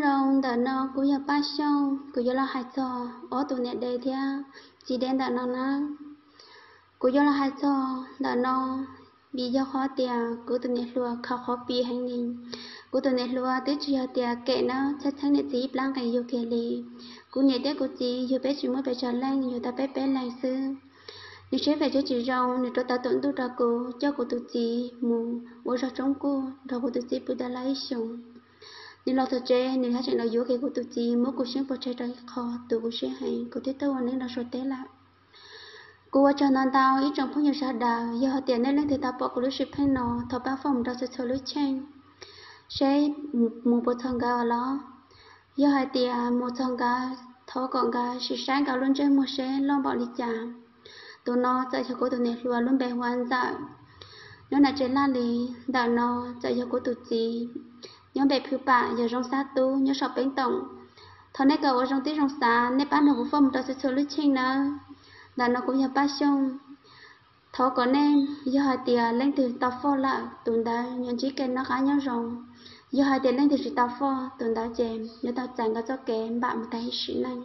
Zoo, ntawm no kuv yog Paj Xyooj, kuv yuav los hais txog ob tus niam dev thiab txiv dev ntawm no na. Kuv yuav los hais txog ntawm no vim yog qhov tias kuv tus niam hluas khav qhov pib heev li. Kuv tus niam hluas twb tsis yog tias kem na, txheeb txheeb niam txiv ib plab nqis yug kiag li. Kuv niam thiab kuv txiv yug peb tsis muaj pes tsawg leej, yug tau peb peb leeg xwb. Nws siab phem siab tsis zoo, nws rov tawm tuam ntuj rau kuv, coj kuv tus txiv mus ua zog tsoob kuj nrog kuv tus txiv pw tau lawm ib xyoos. Nws los txog tsev, nws haj tseem los yuav kiag kuv tus txiv, muab kuv xyeeb pov tseg rau ib qho, tu kuv siab heev, kuv thiaj tuaj ua neeb rau Suav teb lawm. Kuv ua tsaug ntau ntau ib tsoom phooj ywg sawv daws, yog hais tias nej leej twg tau pom kuv lub sij hawm no, thov pab foj mus rau txhua txhua lub cheej, seb mus puas txog nkawd los. Yog hais tias mus txog nkawd, thov kom nkawd sim saib nkawd lub ntsej muag seb loj npaum li cas. Tus no txawm yog kuv tus niam hluas, lub npe hu ua Ntxawm, nyob nram Tsev Laj li. Ntawm no txawm yog kuv tus txiv, nyob npe Phwj Pam, yog Zoo Xab Tub, nyob saum Peeb Toom. Thov nej kom ua zoo tib zoo xav, nej pab nrog kuv foj mus rau txhua txhua lub cheej nawb. Ntawm no kuv yog Paj Xyooj. Thov kom nej, yog hais tias leej twg tau foj lawm, tus ntawd yuav ntsib kev noj qab nyob zoo. Yog hais tias leej twg tsis tau foj, tus ntawd ces yuav tau txais nkawd txoj kev npam mus tag ib sim neej.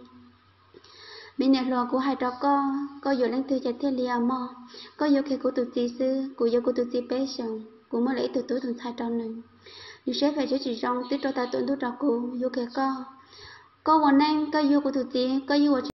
Me niam hluas, kuv hais rau koj, koj yuav leej twg ces thiaj li mog. Koj yuav kiag kuv tus txiv xwb, kuv yuav kuv tus txiv peb xyoos, kuv muaj lawm ib tug tub tus ntxhais rau nws. Nws siab phem siab tsis zoo, twb rov tawm tuam ntuj rau kuv, yuav kiag koj. Koj ua neej, koj yuav kuv tus txiv, koj yuav ua